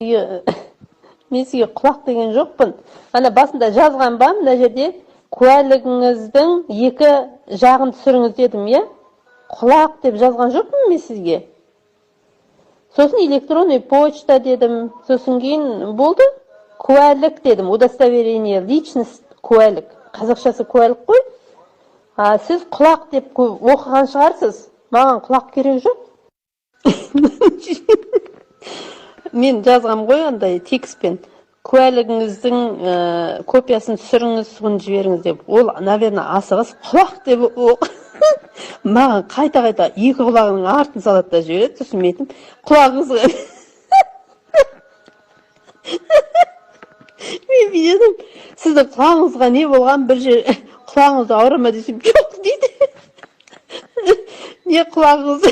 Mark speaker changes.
Speaker 1: Мен сізге құлақ деген жоқпын. Ана басында жазған ба, мына жерде куәлігіңіздің екі жағын түсіріңіз дедім, иә? Құлақ деп жазған жоқпын мен сізге. Сосын электронный почта дедім, сосын кейін болды, куәлік дедім, удостоверение личность, куәлік, қазақшасы куәлік қой. А сіз құлақ деп оқыған шығарсыз. Маған құлақ керек жоқ. Мен жазғам ғой андай текстпен: куәлігіңіздің копиясын түсіріңіз, соны жіберіңіз деп. Ол, наверное, асығыс құлақ деп маған қайта қайта екі құлағының артын салады да жібереді. Сосын мен айттым: құлағыңызға, мен бүйтедім, сіздің құлағыңызға не болған, бір жер құлағыңыз ауыра ма десем, жоқ дейді. Не, құлағыңыз